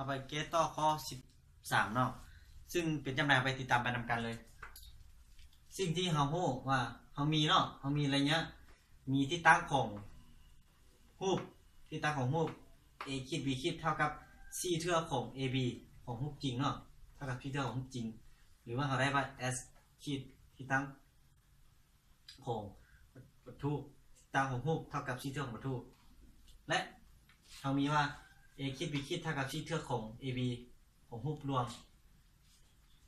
ເຮົາໄປແກ້ຕໍ່ຂໍ້ສິບສາມເນາະ ຊຶ່ງເປັນຈັ່ງໃດ ເຮົາໄປຕິດຕາມໄປນຳກັນເລີຍ. ສິ່ງທີ່ເຮົາຮູ້ວ່າເຮົາມີເນາະ ເຮົາມີໄລຍະ ມີທິດຕັ້ງຂອງຮູບ ທິດຕັ້ງຂອງຮູບ a ຂີດ b ຂີດເທົ່າກັບສີ່ເທື່ອຂອງ ab ຂອງຮູບຈິງເນາະ ເທົ່າກັບສີ່ເທື່ອຂອງຮູບຈິງ ຫຼືວ່າເຮົາໄດ້ວ່າ s ຂີດທິດຕັ້ງຂອງວັດຖຸ ທິດຕັ້ງຂອງຮູບເທົ່າກັບສີ່ເທື່ອຂອງວັດຖຸ ແລະ ເຮົາມີວ່າ a ຂີດ b ຂີດເທົ່າກັບສີ່ເທື່ອຂອງ ab ຂອງຮູບລວງ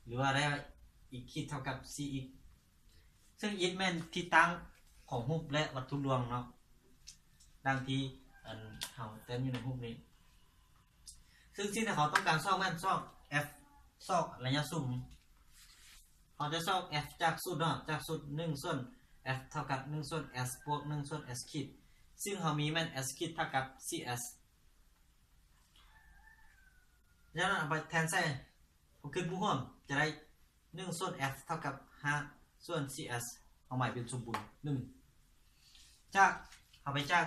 ຫຼືວ່າໄດ້ x ຂີດເທົ່າກັບສີ່ x ຊຶ່ງ x ແມ່ນທິດຕັ້ງຂອງຮູບ ແລະ ວັດຖຸລວງເນາະ ດັ່ງທີ່ອັນເຮົາແຕ້ມຢູ່ໃນຮູບນີ້. ຊຶ່ງສິ່ງທີ່ເຮົາຕ້ອງການຊອກແມ່ນຊອກ f ຊອກໄລຍະສຸມ ເຮົາຈະຊອກ f ຈາກສູດເນາະ ຈາກສູດໜຶ່ງສ່ວນ f ເທົ່າກັບໜຶ່ງສ່ວນ s ບວກໜຶ່ງສ່ວນ s ຂີດ ຊຶ່ງເຮົາມີແມ່ນ s ຂີດເທົ່າກັບສີ່ s ຈາກນັ້ນເອົາໄປແທນໃສ່ ເຮົາຂຶ້ນຜູ້ຮ່ວມຈະໄດ້ໜຶ່ງສ່ວນ f ເທົ່າກັບຫ້າສ່ວນສີ່ s ເອົາໃໝ່ເປັນສົມບູນໜຶ່ງ ຈາກ ເອົາໄປຈາກ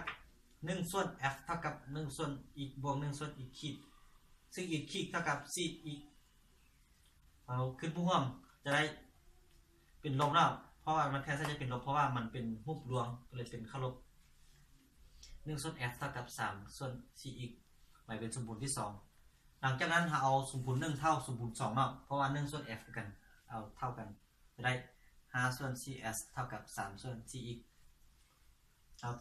ໜຶ່ງສ່ວນ f ເທົ່າກັບໜຶ່ງສ່ວນ x ບວກໜຶ່ງສ່ວນ x ຂີດ ຊຶ່ງ x ຂີດເທົ່າກັບສີ່ x ເຮົາຂຶ້ນຜູ້ຮ່ວມຈະໄດ້ເປັນລົບເນາະ ເພາະວ່າມັນແທນໃສ່ຈະເປັນລົບ ເພາະວ່າມັນເປັນຮູບລວງ ກໍເລີຍເປັນຄ່າລົບ ໜຶ່ງສ່ວນ f ເທົ່າກັບສາມສ່ວນສີ່ x ໝາຍເປັນສົມບູນທີສອງ. ຫຼັງຈາກນັ້ນເຮົາເອົາສົມບູນໜຶ່ງເທົ່າສົມບູນສອງເນາະ ເພາະວ່າໜຶ່ງສ່ວນ f ຄືກັນ ເອົາເທົ່າກັນ ຈະໄດ້ຫ້າສ່ວນສີ່ s ເທົ່າກັບສາມສ່ວນສີ່ x ເຮົາ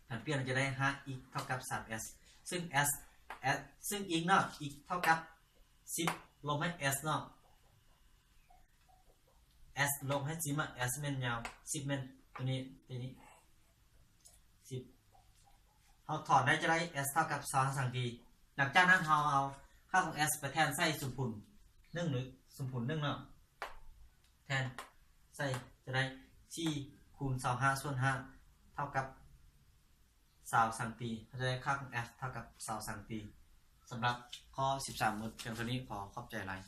ແທນປ່ຽນຈະໄດ້ຫ້າ x ເທົ່າກັບສາມ s ຊຶ່ງ s s ຊຶ່ງ x ເນາະ x ເທົ່າກັບສິບລົບໃຫ້ s ເນາະ s ລົບໃຫ້ສິບ s ແມ່ນຍາວ ສິບແມ່ນໂຕນີ້ ໂຕນີ້ສິບ ເຮົາຖອນໄດ້ຈະໄດ້ s ເທົ່າກັບຊາວຫ້າສັງຕີ. ຫຼັງຈາກນັ້ນເຮົາເອົາຄ່າຂອງ s ໄປແທນໃສ່ສົມພູນໜຶ່ງ ຫຼືສົມພູນໜຶ່ງເນາະ ແທນໃສ່ຈະໄດ້ສີ່ຄູນຊາວຫ້າສ່ວນຫ້າເທົ່າກັບຊາວສັງຕີ ເຮົາຈະໄດ້ຄ່າຂອງ f ເທົ່າກັບຊາວສັງຕີ. ສຳລັບຂໍ້ສິບສາມໝົດພຽງເທົ່ານີ້ ຂໍຂອບໃຈຫຼາຍ.